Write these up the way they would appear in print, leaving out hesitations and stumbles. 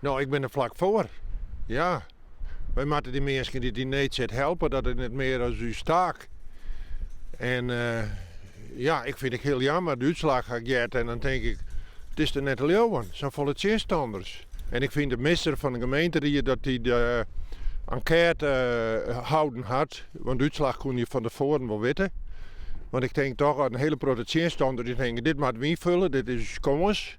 No, ik bin der flak foar. Ja, wy moatte dy minsken dy't yn need sitte helpe, dat is net mear as ús taak. En ja, ik fyn it hiel jammer, de útslach ha ik heard en dan tink ik, it is der net te leauwen, safolle tsjinstanners. En ik fyn de misser fan de gemeenteried dat dy de enkête houden hat, want de útslach koene je fan tefoaren wol witte. Want ik tink toch dat in hiele protte tsjinstanners dy tinke, dit moatte we ynfulle, dit is ús kâns.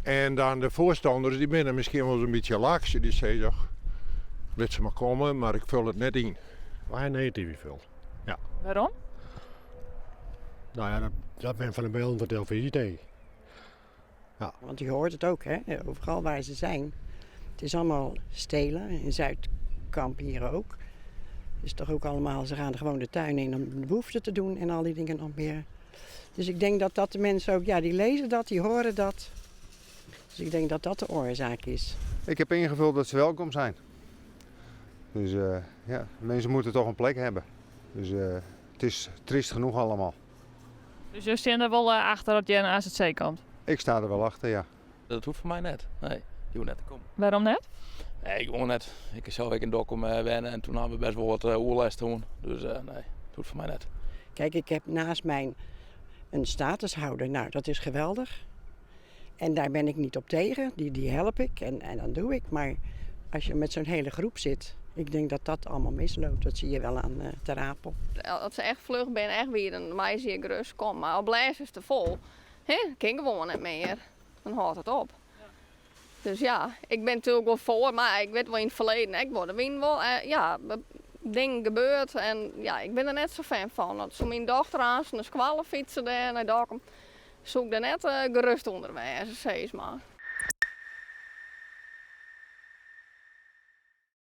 En dan de foarstanners, dy binne miskien wolris in bytsje laks, dy sizze, och, lit se mar komme, mar ik ful it net yn. Wy ha negatyf ynfuld, ja. Wêrom? No ja, dat binne fan de bylden fan telefyzje tink ik. Ja. Want je hoort het ook, hè? Overal waar ze zijn. Het is allemaal stelen, in Zuidkamp hier ook. Is toch ook allemaal, ze gaan gewoon de tuin in om de behoefte te doen en al die dingen nog meer. Dus ik denk dat dat de mensen ook, ja, die lezen dat, die horen dat. Dus ik denk dat dat de oorzaak is. Ik heb ingevuld dat ze welkom zijn. Dus ja, mensen moeten toch een plek hebben. Dus het is triest genoeg allemaal. Dus jo stean der wol achter dat hjir in azc komt? Ik sta der wel achter, ja. Dat hoecht foar my net. Nee, dy hoecht net te kommen. Wêrom net? Nee, gewoan net. Ik ha sels ek yn Dokkum wenne en toen ha we best wol wat oerlêst hân. Dus nee, dat hoecht foar my net. Kijk, ik heb naast mijn een statushouder, nou dat is geweldig. En daar ben ik niet op tegen, die, die help ik en, en dat doe ik. Maar als je met zo'n hele groep zit, ik denk dat dat allemaal misloopt. Dat zie je wel aan uh, Ter Apel. As se echt fluch binne, echt wier, dan meie se hjir gerêst komme. Mar op lêst is te fol. Hè, kin gewoan net mear. Dan hâldt it op. Dus ja, ik bin natuerlik wol foar, mar ik wit wol yn it ferleden ek wol, der wienen wol ja, dingen gebeurd en ja, ik bin der net sa fan fan. As soe myn dochter aanst nei skoalle fytse dêr nei Dokkum, soe ik der net gerêst ûnder wêze, sis mar.